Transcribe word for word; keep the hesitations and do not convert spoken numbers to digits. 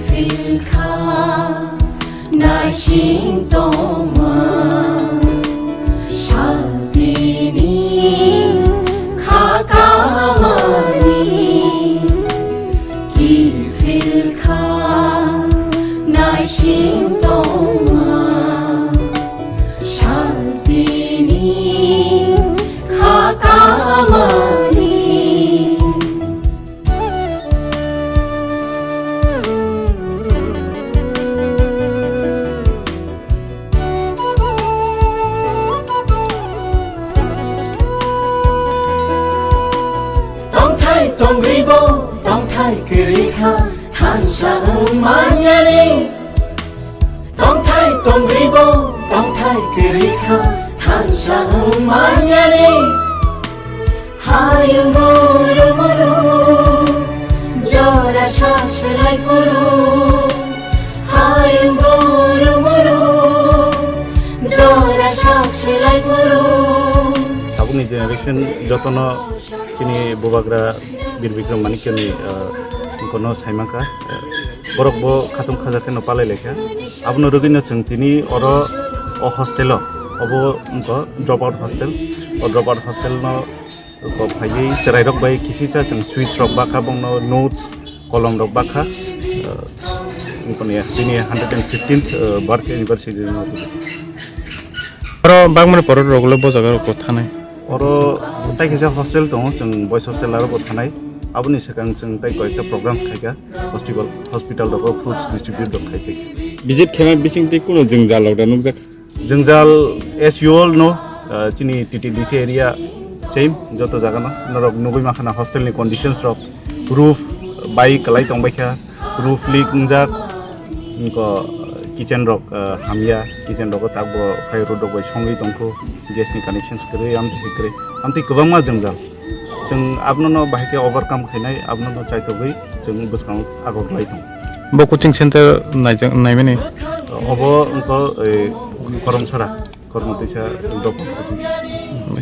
Philkha naising tongma, shaltini kha kamani. Kiphilkha naising tongma, shaltini kha kamani. Tongthai tongribo, tongthai kwrwi kha, thansa wng manyani. Tongthai tongribo, tongthai kwrwi kha, thansa wng manyani. Hayungo romoro, jora sak selai phuru. Hayungo romoro, jora sak selai phuru. Tabukni generation jotono chini bubagra Bir Bikram Manikyani, ah, kono saimankha, ah, borok bo khatung khaja kheno palai laikha. Abono rwgwino chwng tini oro o hostel o, obo wngkha drop out hostel. O drop out hostel no ko phaiwi chwrairok bai kisisa chwng sweets rok bakha, bongno notes, kolom rok bakha. Ah, wngkha ni tini hundred and fifteenth, ah, birth anniversary no. Oro bangmani borok rok le bo jaga rok thanai. Oro tai kisa hostel tongo, chwng boys hostel aro bo thanai. Aboni swkang chwng tai koyekta program khaikha, hospital, hospital rogo fruits distribute rok khaikha. Visit khaima bising tei kuno jwngjal rok da nukjak? Jwngjal, as you all know, uh, chini T T D C area same, joto jaga no norok nugwi mankha na hostel ni conditions rok, roof bai kwlai tongbaikha, roof leak wngjak, wngkha kitchen rok, ah, hamya, kitchen rogo takbo fire rok bai songwi tongkho, gas ni connections kwrwi, amtwi kwrwi, amtwi kwbangma jwngjal. Chwng abono bahai khe overcome khainai, abono chaitogwi chwng bwskango agor lai tongo. Bo coaching center naijak, naimani? Obo wngkha, eh, Koromsora, Kormo Teisa Dopha coaching center.